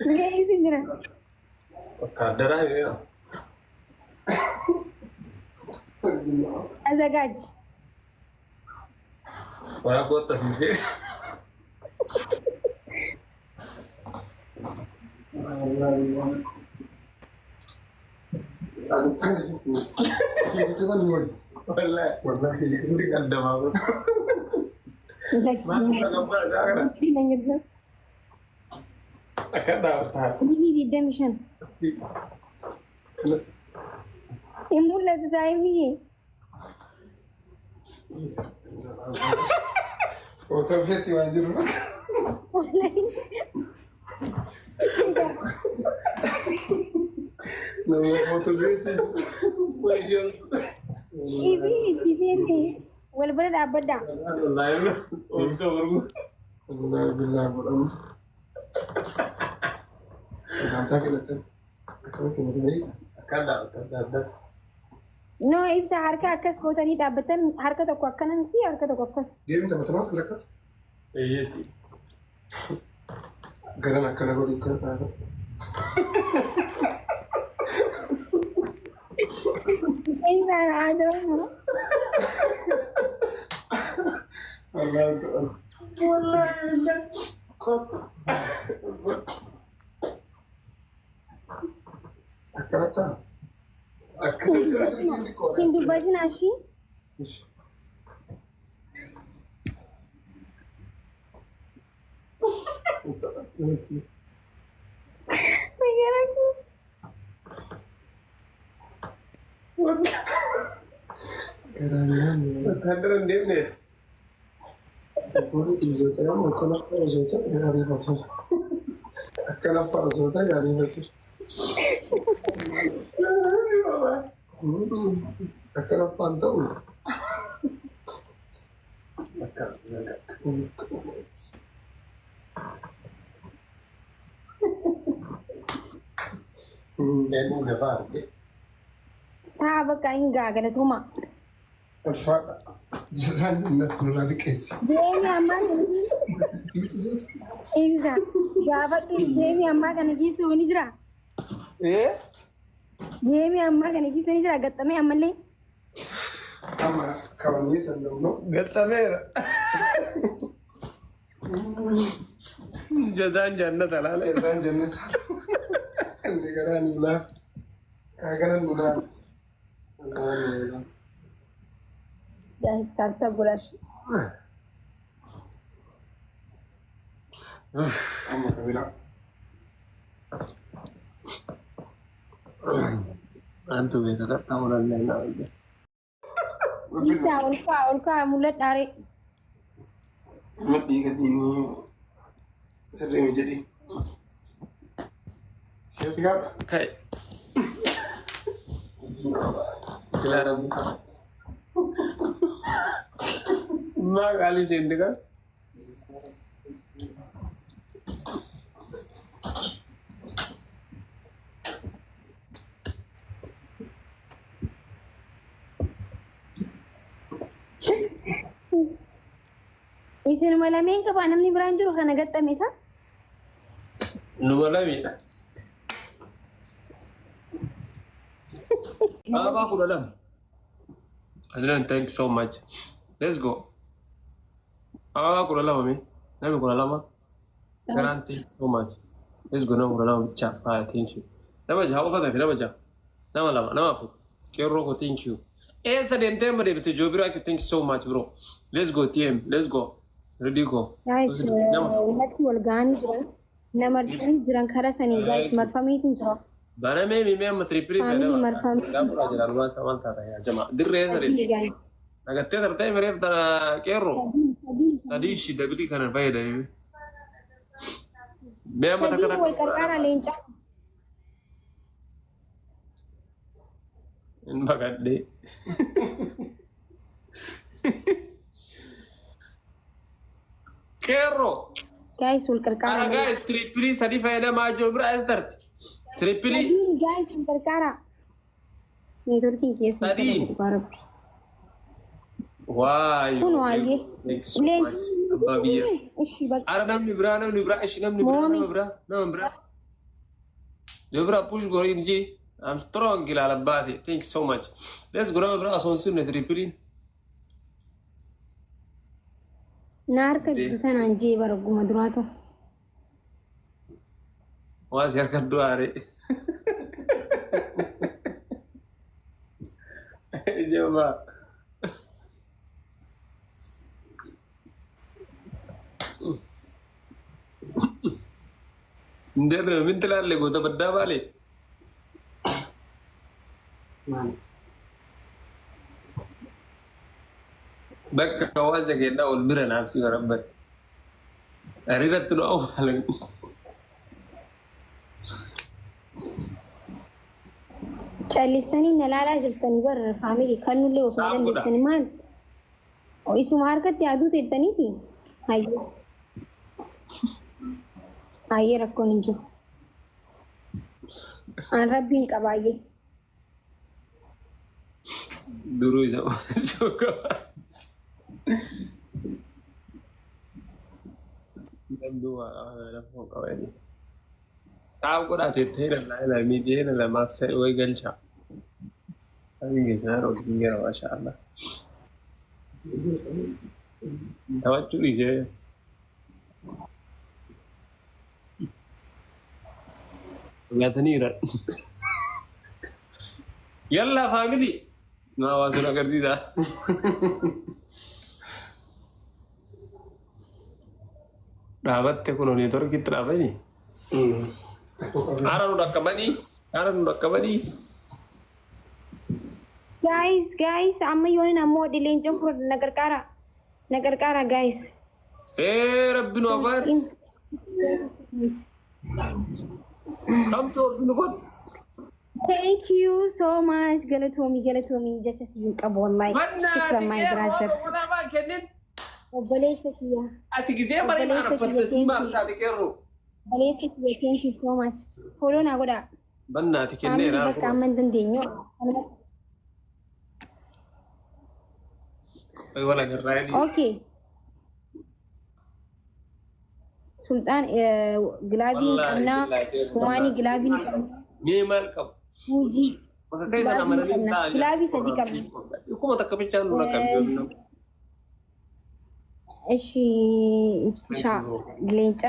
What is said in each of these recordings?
Eessa jira? Wattaaddaraa hiriira. Azagaaj. Waraaboo tasiisee. Wallahi si qaddamaa kun. Maal dhagabbaa isaa kana? Akka dhaabbataa. Biyyi 25. Hin mul'atu saayimni kee. Footoo feeti waan jiru. Nama footoo feeti. Ifi ifi wal bira dhaabbadhaa. Wallahi billahi godhamu. Sagantaa kenatan. Akkama kennatan beektaa? Akka dhaabbataa. No, ibsa harka akkas gootanii dhaabbatan, harka tokko akkana miti, harka tokko akkas. Geemii taphatamaa kan akka Eeyyeti. garan akkana godhu kan dhaaba. Ibsaan aadaa. Wallahi ta'ala. Wallahi billahi. Kottu. Akkana ta'a. Akka Hin dubbatin ashii. Garaan nyaanni. Wattaaddara hin deemne. Akkana fa'a osoo ta'e ariifatu. Akkana fa'aan ta'u. Akka Eenyu gafaa arge. Taa bakka hin gaa galatoomaa. Ulfaadha. Jazaan jannat nurraa xiqqeessi. Deemi ammaa kana ibsa. Gaafadhu, deemi ammaa kana keessa ni jira. Ee? Deemi ammaa kana keessa ni jira gaxxamee ammallee. Amma kabajnee san dammoo. Gaxxameera. Jazaan jannata laala. Jazaan jannat. Inni garaa nu laafti. Garaa nu laafti. Garaa nu laafti. Guys, tap tap godhaa. Amma kabira. Antu beeka qaxxaamuran naa. Ibsa ol kaa ol kaa mul'adhaare. Amma dhiiga diinii sirrii mi jedhi. Isheetti gaadha. Kai. Ilaalamu. Maa qaalii seente kan? Isinuma lameen qabaa, namni biraan jiru kana gaxxame isa. Numa lamiidha. Ababaa 12. Adnan, thank you so much. Let's go. Ababaa 12 mee. Namni 12. Garaan, thank you so much. Let's go, nama 12 bichaa faaya, thank you. Nama jaha qofa tafe, nama jaha. Nama lama, nama afur. Qeerroo koo, thank you. Eessa deemtee amma deebite Joobiraa? Thank you so much, bro. Let's go, TM. Let's go. Ready go. Guys, Nama. walatti wal ga'anii jiran. Na marsanii jiran karaa sanii, guys, marfameetiin jira. Banamee mimee amma triple Family fayyadama. marfamee. Gaafura jira almaa isaa maal taata yaa jama. Dirree eessa deemte? Guys. Nagattee tartee mireef tana qeerroo. Sadii sadii. Sadii ishii dabilii kana fayyadamee. Mee amma takka Sadii wal takka. qarqaara leencaa. Hin baqadhee. Qeerroo. Guys, wal qarqaara. Ara guys, triple sadii fayyadamaa jiru bira as tarti. Triple. Sadii, guys, wal qarqaara. Neetworkiin keessa Sadii. dhugaa rabbi. Waayo. Kun waayee. Thank you so much. Abbaa biyya. Ishi bakka. Ara namni biraa, namni biraa, ishi namni biraa, Moomi. nama biraa, nama biraa. Jobira push godhi inji. I'm strong ilaala baate. Thank you so much. Let's go, nama biraa osoo hin sunne tripleiin. Na harka jiru tanaan jee bara guma duraatu. Waan si harka du'aare. Jabaa. እንዴት ነው? ምን ትላለህ? ጎተ በዳ ባሌ። Maal? Bakka waan kennaa ol bira naaf si barabbat. Hiriiratti nu awwaalan. Callistanii na laalaa jirtanii bar family kan nullee osoo Saaf godha. dandeessanii maal? Isuma harkatti aduu teettaniiti. Hayyee. Hayyee, rakkoon hin jiru. An rabbiin qabaayyee. Duruu isa qaba. Namni waa qaba qaba inni. Taa'u godhaa teettee lallaa ilaa miidiyee lamaaf wayi galcha. Abin keessan hojii gara maasha Allah. Taphachuu dhiisee. Nyaataniira. Yalla family. Naa waa sun agarsiisa. Dhaabatte kun networkitti dhaabani. Haara nu dhaqqabanii. Haara nu dhaqqabanii. Guys, guys, amma yoon ammoo leencoon furdina na gargaara. Na gargaara, guys. Ee, rabbi nu abaar. Kamtu ordi nu godhe. Thank you so much. Galatoomi, galatoomi, jecha si hin qabu wallahi. Shukran, my brother. Mannaati kennin. Obboleessa kiyya. Ati gizee marii Obboleessa arfatte kiyya, si maal thank you. saati qeerroo. Obboleessa kiyya, thank you so much. Follow naa godhaa. Bannaati Family kenneera. bakka amma hin dandeenyu. Wala garraa. Okay. Sultaan gilaabii hin qabnaa. Kumaanii gilaabii ni qabna. Mee maal qabu? Fuujii. Bakka keessan amananii hin ta'an. Gilaabii sadii qabna. Dhukkuba takka bichaan nurra qabdi. Ishi ibsishaa leenca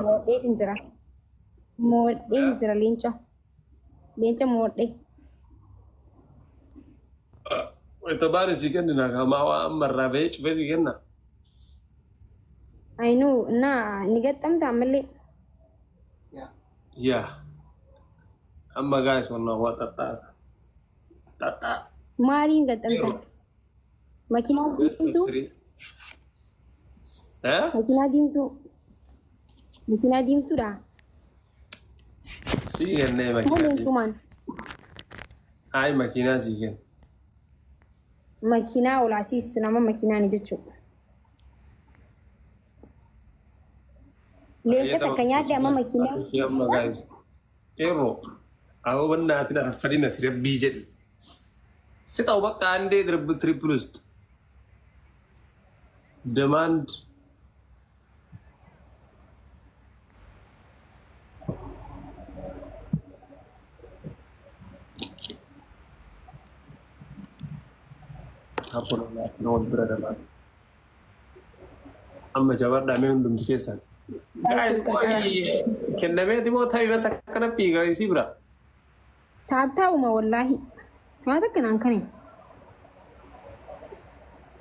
moodheetiin jira. Moodheen jira leenca. Leenca moodhee. Wayita baani si kennina kamaa waa amma irraa bahee cufee si kenna. I know na ni gaxxamta ammallee. Yaa. Amma guys, wallah waa xaxxaa. Xaxxaa. Maaliin gaxxamta? Makiinaa diimtuu? Eh? Makiinaa diimtuu? Makiinaa diimtuudha. Si kennee Moo makiinaa. leencumaan? Hayi, makiinaa si kenna. Makiinaa olaasiisu nama makiinaani jechuudha. Leenca takka nyaadde amma makiinaa. Amma guys. Qeerroo. Aboo bannaatiin arfadina rabbii jedhi. ስጠው በቃ አንዴ triple ውስጥ demand. Wal bira dabaa. Amma jabaadhaa mee hundumti keessan. Guys, kennameeti moo taphii akkana fiigaa isii bira. Taaptaa'uma wallaahi. Waan takka naan kane.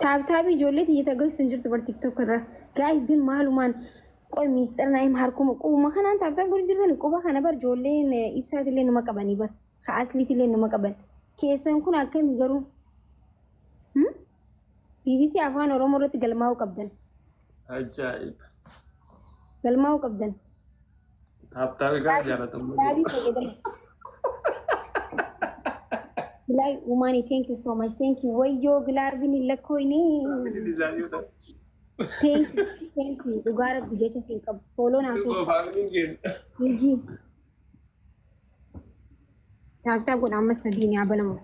Tap tapii ijoollee xiyya geessu hin jirtu bar TikTok irra. Guys, ግን maalumaan qoy miistira naayim harkuma qubuma kanaan tap tap godhu jirtan quba kana bar ijoolleen ibsaatillee numa qabanii bar ka asliitillee numa qaban. Keessan kun akkami garuu? BBC Afaan Oromoo irratti galmaa'uu qabdan. Ajaa'iba. Galmaa'uu qabdan. Tap tapii kana jaalatamu. Gilaabii fayyadamu. Glove Umani, thank you so much. Thank you. Wayyoo, gilaabiin hin lakkoofne. Thank you. Thank you. Dhugaa rabbi jecha siin qabu. Follow naa suuta. Hojii. Tap tap godha amma sadii ni abanamu.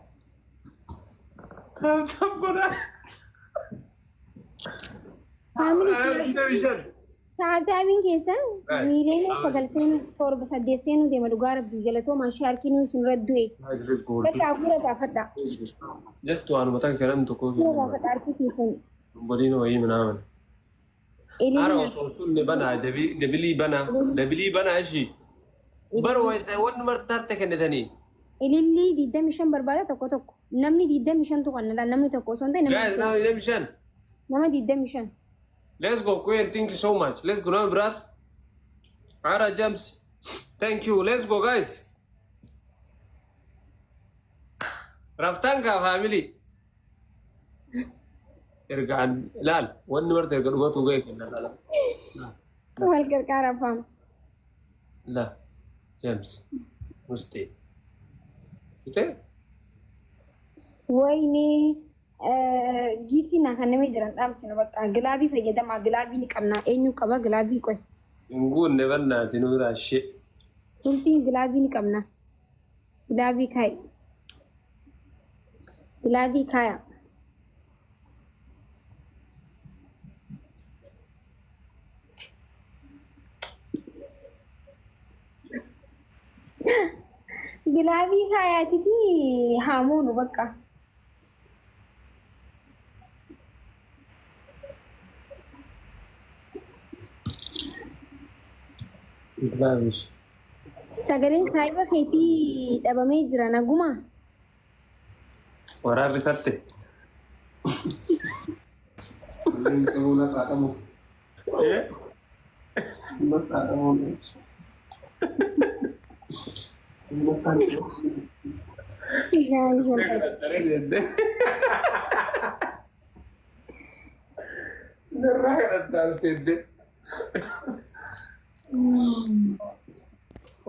Tap tap godha. Family. Tap tapiin keessan Guys, miiliyoona 9 seenuu, 7 8 seenuu deema. Dhugaa rabbii galatoomaa, ishee harkiinuu isin irra du'e. Guys, let's go. Bakka hafuura baafadha. Let's go. Just waanuma takka namni tokko Hafuura baafadha harki keessan. Boliin wayii minaaman. Ara Ililii. Osoo sunne banaa, double banaa, double banaa ishii. Bar wanni marti tarte kennitanii. Ilillii 25 barbaada tokko tokko. Namni 25 tu kan namni tokko osoo hin ta'in Guys, nama now 25. nama 25. Let's go, Queen. Thank you so much. Let's go now, brother. Ara James. Thank you. Let's go, guys. Raftanka family. Ergaan laal wanni marti erga dhumatu ga'e kenna laala. Wal gargaara afaan. La James. Mustee. Futee? Wayne, giftii naa kan namni jiran dhaamsinu bakka glove fayyadamaa, glove ni qabna. Eenyu qaba glove? Qoy. Hin guunne bannaati nu biraa ishee. Sultiin glove ni qabna. Glove kaayi. Glove kaaya. Glove kaayaatiti haamuunu bakka. Glove. Sagaleen saayiba keetii dhabamee jira, naguma. Waraabbi tatte. Inni qabuu natsaa dhabu. Natsaa dhabuun ibsa. Natsaa dhabu. Guys. Narraa kadhattaas teette.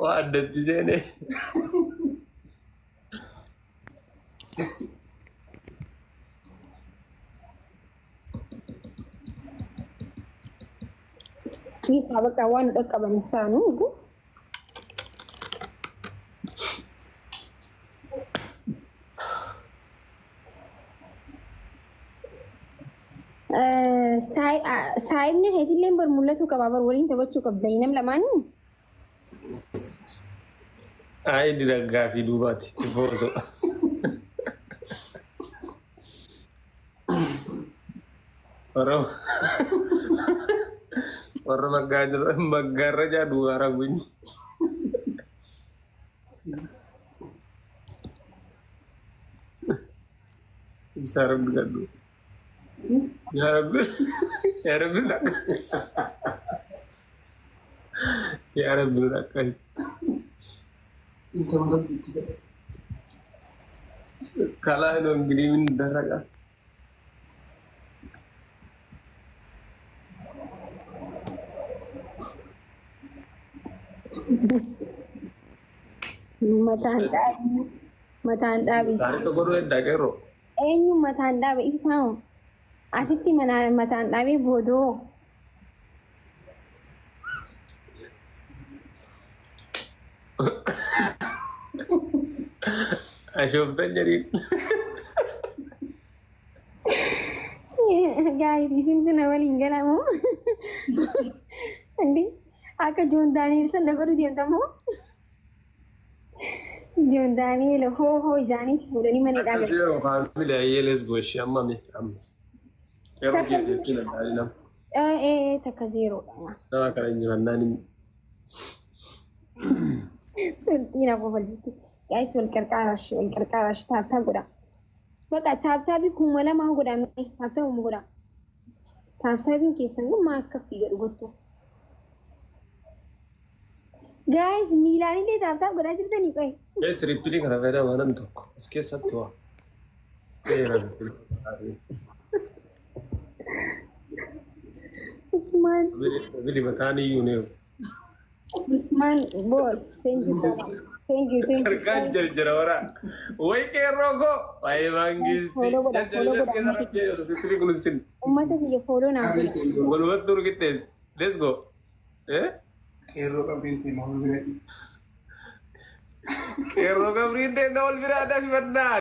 Waa addatti seenee. Isaa bakka waan nu dhaqqaban isaanuu. Saayibni keetillee bar mul'atu qaba, bar waliin taphachuu qabda nam lamaanii. Ayi didaggaa fi duubaati. Tifooso. Warra maggaarrajaa duubaa raguun. Ibsaa rabbi gadhu. Yaa rabbi. Yaa rabbi dhaqqa. Yaa rabbi dhaqqa. Intala rabbiitti jedha. ከላይ ነው እንግዲህ ምን ይደረጋል? Mataan dhaabi. Mataan dhaabi. Taarika godhuu heddaa qeerroo. Eenyu mataan dhaabe? Ibsaa asitti mataan dhaabee boodoo. Ashooftan jedhiin. Guys, isintu na waliin galamoo? Indi akka Joon Daani'el sana godhu deemtamoo? Joon Daani'el hoo hoo isaaniitti fuudhanii mana hidhaa Akkasii yeroo family ayyee, let's go ishee amma mi amma. Yeroo geejjibni danda'anii nama. Ee, takka zeeroodha. Nama kana injifannaan hin. Sulxiina kofalchisti. Guys, wal qarqaarash, wal qarqaarash, tap tap godha. Bakka tap tapii 2000 godhame, tap tapuma godha. Tap tapiin keessan kun maal akka fiiga dhugottu. Guys, miilaan illee tap tap godhaa jirtanii qoy. Guys, triple kana fayyadamaa namni tokko as keessatti waa. Dheeraa. Usmaan, Bili mataan iyyuu ni Usmaan boss, thank you so much. Thank you, thank you. Harkaan jarjara waraa. Way qeerroo koo. Waayee maangisti. Follow godha, follow Jarjara godha. keessa rabbee sitti kunuunsin. Uummata kiyya, follow naaf godha. Walumatti urgittees. Let's go. Eh? Qeerroo qabriin ta'e maal bira. Qeerroo qabriin ta'e na wal biraa dafii mannaa.